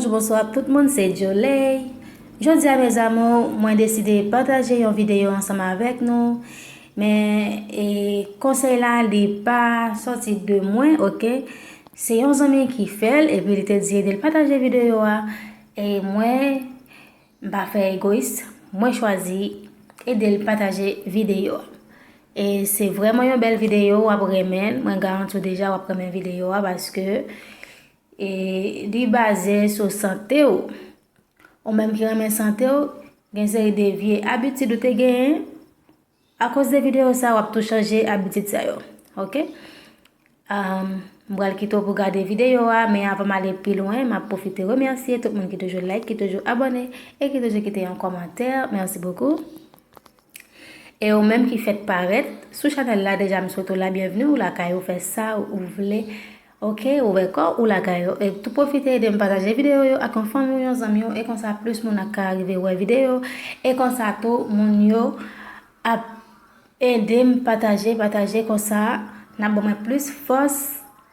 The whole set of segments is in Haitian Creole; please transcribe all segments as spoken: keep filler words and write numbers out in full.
Bonswa tout moun, se Joley. Jodi a, mes amours, mwen deside pataje yon videyo ansanm avèk nou. Men, e, konsèy la, li pa sòti de mwen, oke? Se yon zanmi ki fè l, epi li te di ede l pataje videyo a. E mwen, m pa fè egoyis, mwen chwazi ede l pataje videyo a. E se vrèman yon bèl videyo, w ap renmen l. Mwen garanti w deja w ap renmen videyo a paske, e, li baze sou sante w. Ou menm ki renmen sante w, gen seri de vye abitid ou te genyen, akoz de videyo sa, w ap tou chanje abitid sa yo. Oke? Um, m pral kite w pou gade videyo a, men avan m ale pi lwen, m ap pwofite remèsye tout moun ki toujou like, ki toujou abòne e ki toujou kite yon kòmantè. Merci beaucoup. E ou menm ki fèk parèt sou chanèl la, deja m swete w la byenvni, ou lakay ou, fè sa ou vle. Oke, ouvè kò ou lakay ou. E tou pwofite ede m pataje videyo yo ak yon fanmi w, yon zanmi w, e konsa plis moun ap ka rive wè videyo. E konsa tou, moun yo ap ede m pataje, pataje konsa, n ap ban mwen plis fòs,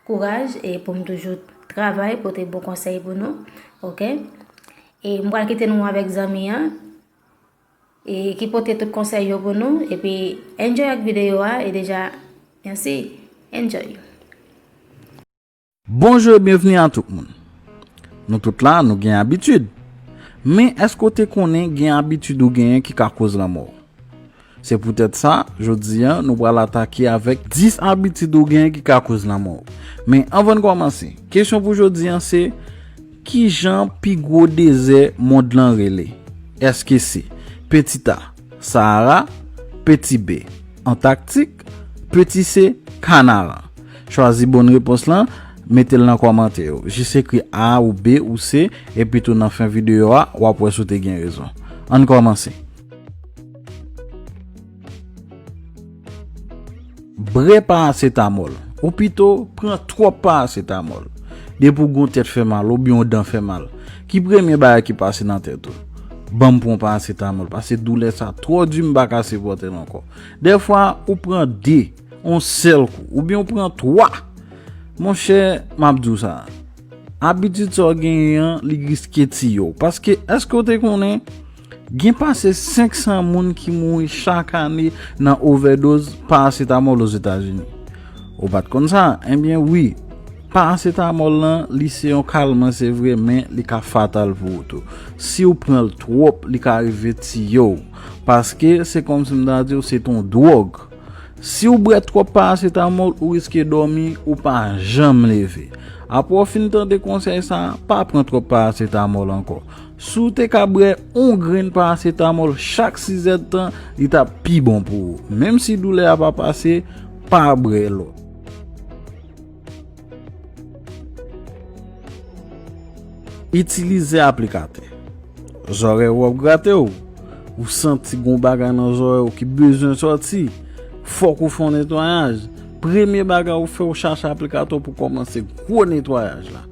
kouraj, e pou m toujou travay, pote bon konsèy pou nou, oke? E m pral kite nou avèk zanmi an, e ki pote tout konsèy yo pou nou, epi enjoy ak videyo a, e deja, mèsi, enjoy. Bonjou e byenvni a tout moun. Nou tout la, nou gen abitid. Men èske w te konnen gen abitid ou genyen ki ka koz lanmò w? Se poutèt sa, jodi a, nou pral atake avèk dis abitid ou genyen ki ka koz lanmò w. Men anvan n kòmanse, kesyon pou jodi a se, kijan pi gwo dezè mond lan rele? Èske se Petit A, Sahara, Petit B, Antaktik, Petit C, Kanaran? Chwazi bòn repons lan, mete l nan kòmantè yo. Jis ekri A ou B ou C, epi tou nan fen videyo a, w ap wè si w te gen rezon. Ann kòmanse. Brè parasetamòl, ou pito pran twòp parasetamòl. Depi w gen yon tèt fè mal oubyen yon dan fè mal, ki premye bagay ki pase nan tèt ou? Ban m pran yon parasetamòl, paske doulè sa twò di, m pa ka sipòte l ankò. Dèfwa, ou pran de, yon sèl kou, oubyen ou pran twa. Monchè, m ap di w sa, abitid sa w genyen an, li riske tiye w. Paske, èske w te konnen, gen pase senk san moun ki mouri chak ane nan ovèdoz parasetamòl Ozetazini? Ou pa t konn sa? Ebyen, wi. Parasetamòl lan, li se yon kalman, se vre, men li ka fatal pou ou tou. Si w pran l twòp, li ka rive tiye w. Paske, se kòmsi m ta di w, se t on dwòg. Si w bwè twòp parasetamòl, ou riske dòmi, ou pa janm leve. Apre w fin tande konsèy sa a, pa pran twòp parasetamòl ankò. Si w te ka bwè yon grenn parasetamòl chak sizèdtan, li t ap pi bon pou ou. Menm si doulè a pa pase, pa bwè lòt. Itilize aplikatè. Zòrèy ou ap grate w. Ou santi gon bagay nan zòrèy ou ki bezwen sòti. Fòk ou fè yon netwayaj. Premye bagay ou fè, ou chache aplikatè pou kòmanse gwo netwayaj la.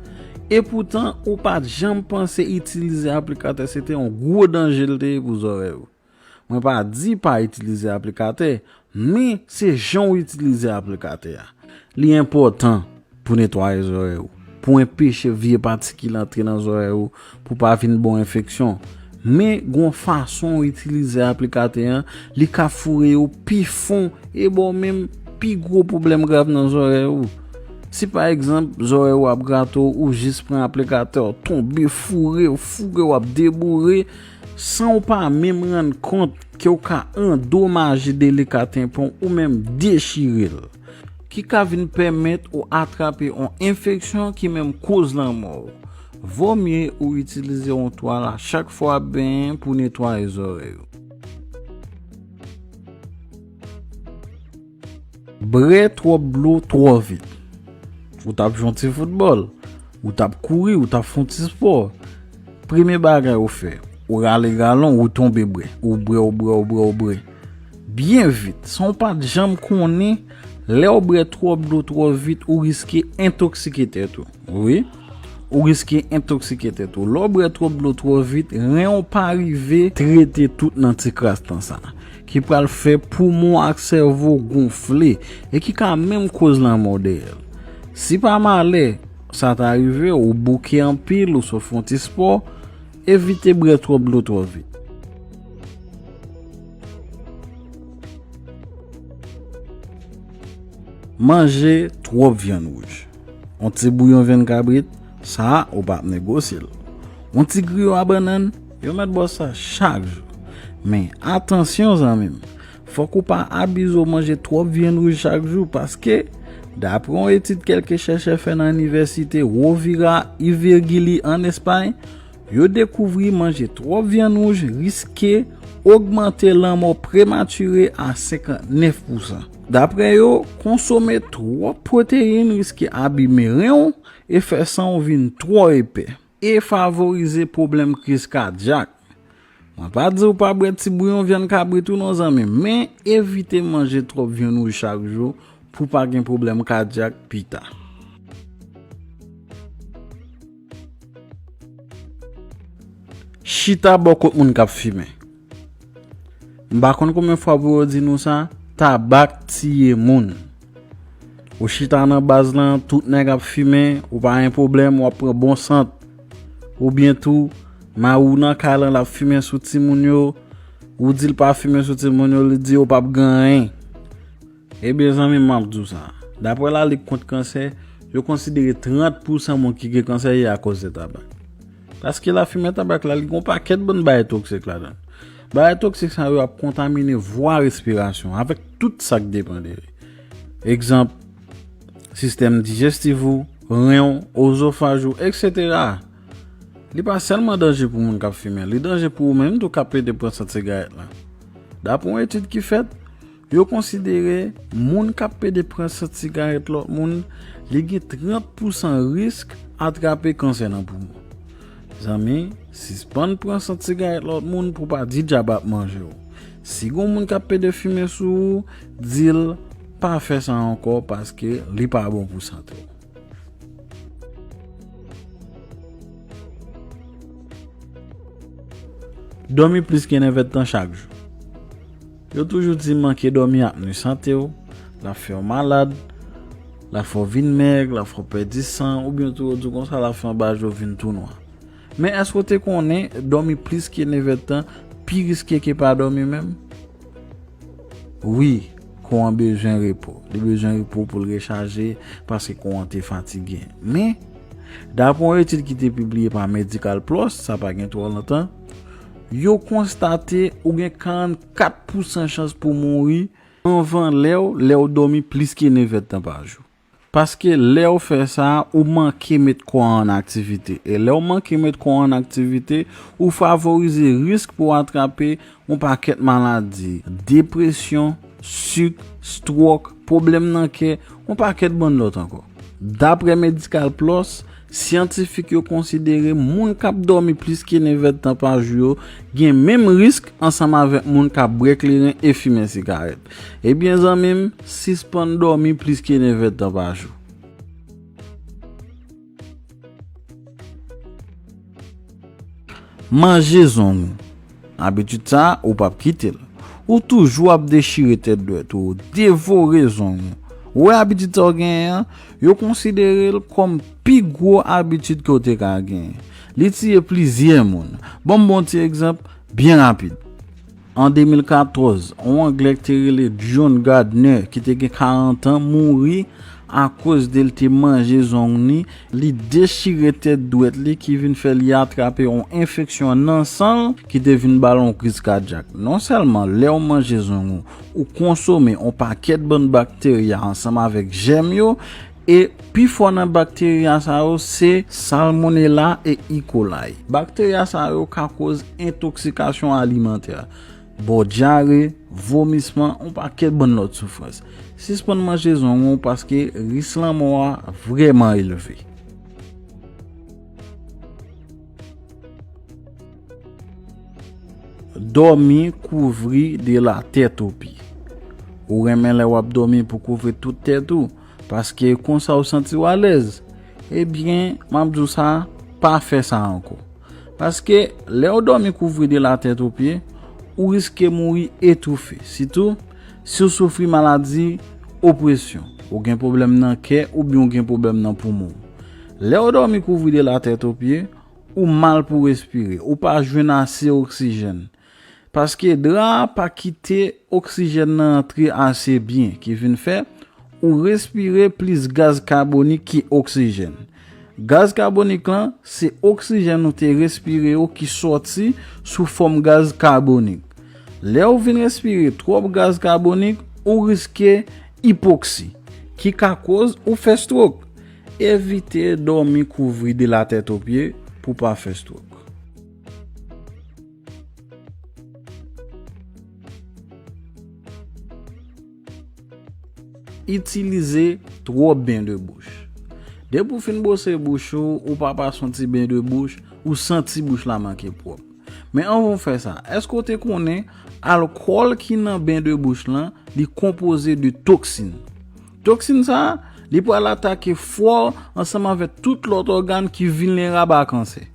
Epoutan, ou pa t janm panse itilize aplikatè se te yon gwo danje l te ye pou zòrèy ou. Mwen pa di pa itilize aplikatè, men se jan w itilize aplikatè a. Li enpòtan pou netwaye zòrèy ou, pou enpeche vye patikil antre nan zòrèy ou, pou pa vin ba w enfeksyon. Men, gen yon fason w itilize aplikatè an, li ka foure yo pi fon e ba w menm pi gwo pwoblèm grav nan zòrèy ou. Si pa egzanp, zòrèy ou ap grate w, ou jis pran aplikatè, w tonbe, foure, w foure, w ap deboure, san w pa menm rann kont ke w ka andomaje delika tenpan w ou menm dechire l, ki ka vin pèmèt ou atrape yon enfeksyon ki menm koz lanmò w. Vomye ou itilize yon twal a chak fwa w ap benyen pou netwaye zòrèy ou. Brè twòp dlo twò vit. Ou t ap jwe yon ti foutbòl, ou t ap kouri, ou t ap fè yon ti spò. Premye bagay ou fè, ou rale galon, ou tonbe brè, ou brè, ou brè, ou brè, ou brè. Byen vit, san w pa t janm konnen, lè w brè twòp dlo twò vit, ou riske entoksike tèt ou. Wi, ou riske entoksike tèt ou. Lè w bwè twòp dlo twò vit, ren w pa rive trete tout nan ti kras tan sa, ki pral fè poumon ak sèvo gonfle e ki ka menm koz lanmò dèyè l. Si pa malè, sa ta rive, ou bouke anpil, ou sot fè yon ti spò, evite bwè twòp dlo twò vit. Manje twòp vyann wouj. Yon ti bouyon vyann kabrit, sa a, ou p ap negosye l. Yon ti griyo a bannann, yo mèt ba w sa chak jou. Men, atansyon, zanmi m, fòk ou pa abize w manje twòp vyann wouj chak jou, paske, dapre yon etid kèlke chèchè fè nan inivèsite Rovira i Virgili ann Espay, yo dekouvri manje twòp vyann wouj riske ogmante lanmò prematire a senkantnèf pousan. Dapre yo, konsome twòp pwoteyin riske abime ren w e fè san w vin twò epè, e favorize pwoblèm kriz kadyak. Mwen pa di w pa bwè ti bouyon vyann kabrit ou non, zanmi m, men evite manje twòp vyann wouj chak jou pou w pa gen pwoblèm kadyak pita. Chita bò kot moun k ap fimen. M pa konn konbyen fwa pou yo di nou sa, tabak tiye moun. Ou chita nan baz lan, tout nèg ap fimen, ou pa gen pwoblèm, w ap pran bon sant. Oubyen tou, mari w nan kay lan, l ap fimen sou timoun yo, ou di l pa fimen sou timoun yo, li di yo p ap gen anyen. Ebyen, zanmi m, m ap di w sa. Dapre Lalig kont Kansè, yo konsidere trant pousan moun ki gen kansè ye akoz de tabak. Paske lafimen tabak la, li gen yon pakèt bann bagay toksik ladan l. Bagay toksik sa yo ap kontamine vwa respirasyon avèk tout sa k depann de li. Egzanp, sistèm dijestif ou, ren w, ozofaj ou, etsetera. Li pa sèlman danje pou moun k ap fimen, li danje pou ou menm tou k ap pede pran sant sigarèt la. Dapre yon etid ki fèt, yo konsidere moun k ap pede pran sant sigarèt lòt moun, li gen trant pousan risk atrape kansè nan poumon. Zanmi, sispann pran sant sigarèt lòt moun pou pa di dyab ap manje w. Si gon moun k ap pede fimen sou ou, di l pa fè sa ankò paske li pa bon pou sante w. Dòmi plis ke nèvèdtan chak jou. Yo toujou di manke dòmi ap nwi sante w, l ap fè w malad, l ap fè w vin mèg, l ap fè w pèdi san, oubyen tou yo di w konsa l ap fè anba je w vin tou nwa. Men èske w te konnen dòmi plis ke nèvèdtan pi riske ke pa dòmi menm? Wi, kò an bezwen repo. Li bezwen repo pou l rechaje paske kò an te fatige. Men, dapre yon etid ki te pibliye pa Medical Plus, sa pa gen twò lontan, yo konstate ou gen karannkat pousan chans pou mouri anvan lè w, lè w dòmi plis ke nèvèdtan pa jou. Paske lè w fè sa, ou manke met kò an an aktivite. E lè w manke met kò an an aktivite, ou favorize risk pou w atrape yon pakèt maladi, depresyon, sik, stwòk, pwoblèm nan kè, yon pakèt bann lòt ankò. Dapre Medical Plus, syantifik yo konsidere moun k ap dòmi plis ke nèvèdtan pa jou yo gen menm risk ansanm avèk moun k ap bwè kleren e fimen sigarèt. Ebyen, zanmi m, sispann dòmi plis ke nèvèdtan pa jou. Manje zong ou. Abitid sa a, ou p ap kite l. Ou toujou ap dechire tèt dwèt ou, devore zong ou. Ou wè abitid sa w genyen an, yo konsidere l kòm pi gwo abitid ke w te ka genyen. Li tiye plizyè moun. Ban m ba w yon ti egzanp byen rapid. An de mil katòz, yon Anglè ki te rele John Gardner, ki te gen karant an, mouri akoz de l te manje zong li, li dechire tèt dwèt li ki vin fè li atrape yon enfeksyon nan san l ki te vin ba l yon kriz kadyak. Non sèlman lè w manje zong ou, ou konsome yon pakèt bann bakterya ansanm avèk jèm yo, e pifò nan bakterya sa yo se Salmonella e E. coli. Bakterya sa yo ka koz entoksikasyon alimantè, ba w dyare, vomisman, yon pakèt bann lòt soufrans. Sispann manje zong ou paske risk lanmò a vrèman elve. Dòmi kouvri de la tèt o pye. Ou renmen lè w ap dòmi pou kouvri tout tèt ou, paske konsa w santi w alèz. Ebyen, m ap di w sa, pa fè sa ankò. Paske, lè w dòmi kouvri de la tèt o pye, ou riske mouri etoufe. Sitou, si w soufri maladi opresyon, ou gen pwoblèm nan kè oubyen ou gen pwoblèm nan poumon w. Lè w dòmi kouvri de la tèt o pye, ou mal pou respire, ou pa jwenn ase oksijèn. Paske dra a pa kite oksijèn nan antre ase byen, ki vin fè ou respire plis gaz kabonik ki oksijèn. Gaz kabonik lan, se oksijèn ou te respire yo ki sòti sou fòm gaz kabonik. Lè w vin respire twòp gaz kabonik, ou riske ipoksi, ki ka koz ou fè stwok. Evite dòmi kouvri de la tèt o pye pou pa fè stwok. Itilize twòp ben de bouch. Depi w fin bwose bouch ou, ou pa pase yon ti ben de bouch, ou santi bouch la manke pwòp. Men anvan w fè sa, èske w te konnen alkòl ki nan ben de bouch lan, li konpoze de toksin? Toksin sa a, li pral atake fò ansanm avèk tout lòt ògàn ki vilnerab a kansè.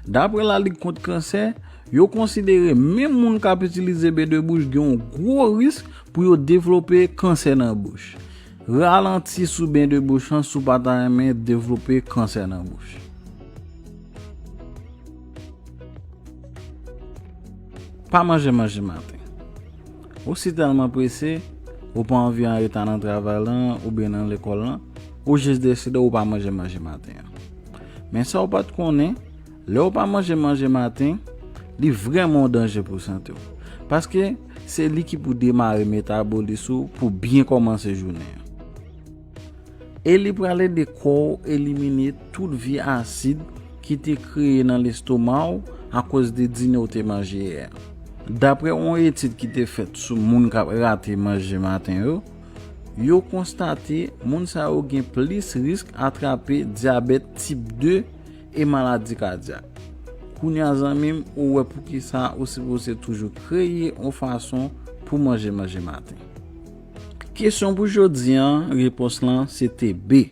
Daprè Lalig kont Kansè, yo konsidere menm moun k ap itilize ben de bouch gen yon gwo risk pou yo devlope kansè nan bouch. Ralanti sou ben de bouch lan si w pa ta renmen devlope kansè nan bouch. Pa manje manje maten. Ou si tèlman prese, ou pa anvi an reta nan travay lan oubyen nan lekòl lan, ou jis deside ou pa manje manje maten an. Men sa w pa t konnen, lè w pa manje manje maten, li vrèman yon danje pou sante w. Paske se li ki pou demare metabolis ou pou byen kòmanse jounen an. E li pral ede kò w elimine tout vye asid ki te kreye nan lestoma w akoz de dine w te manje yè a. Daprè yon etid ki te fèt sou moun k ap rate manje maten yo, yo konstate moun sa yo gen plis risk atrape dyabèt tip de e maladi kadyak. Kounye a, zanmi m, ou wè poukisa ou sipoze toujou kreye yon fason pou manje manje maten. Kesyon pou jodi a, repons lan se te B,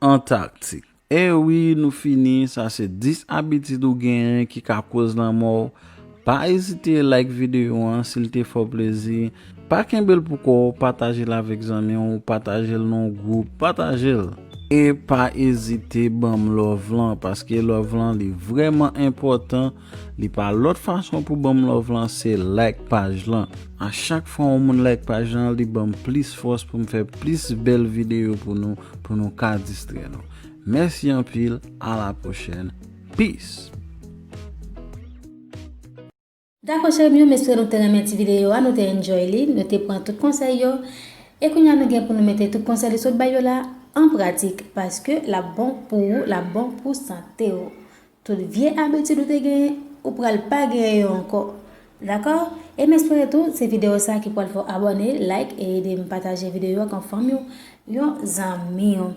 Antaktik. E wi, nou fini, sa se dis abitid ou genyen ki ka koz lanmò w. Pa ezite like videyo an si l te fè w plezi. Pa kenbe l pou kò w, pataje l avèk zanmi w, pataje l nan yon gwoup, pataje l. E pa ezite ban m love lan, paske love lan li vrèman enpòtan. Li pa lòt fason pou ban m love lan, se like paj lan. A chak fwa yon moun like paj lan, li ban m plis fòs pou m fè plis bèl videyo pou nou, pou nou ka distrè nou. Mèsi anpil, a la pwochèn. Peace! Dakò cheri m yo, m espere nou te renmen ti videyo a, nou te enjoy li, nou te pran tout konsèy yo. E kounye a nou gen pou nou mete tout konsèy li sot bay yo la an pratik, paske l ap bon pou ou, l ap bon pou sante w. Tout vye abitid ou te genyen, ou pral pa genyen yo ankò. Dakò? E m espere tou, se videyo sa ki pral fè w abòne, like e ede m pataje videyo ak yon fanmi w, yon zanmi w.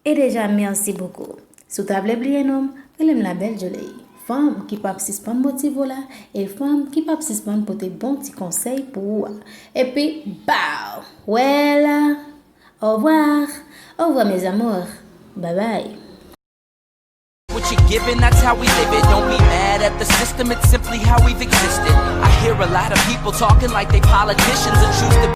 E deja, merci beaucoup. Si w ta vle bliye non m, rele m Labelle Jolie. Fanm ki p ap sispann motive w la, e fanm ki p ap sispann pote bon ti konsèy pou ou a. Epi, baw! Wè la! Au revoir! Au revoir, mes amours! Bye bye! What you giving, that's how we live it. Don't be mad at the system, it's simply how we've existed. I hear a lot of people talking like they politicians and choose to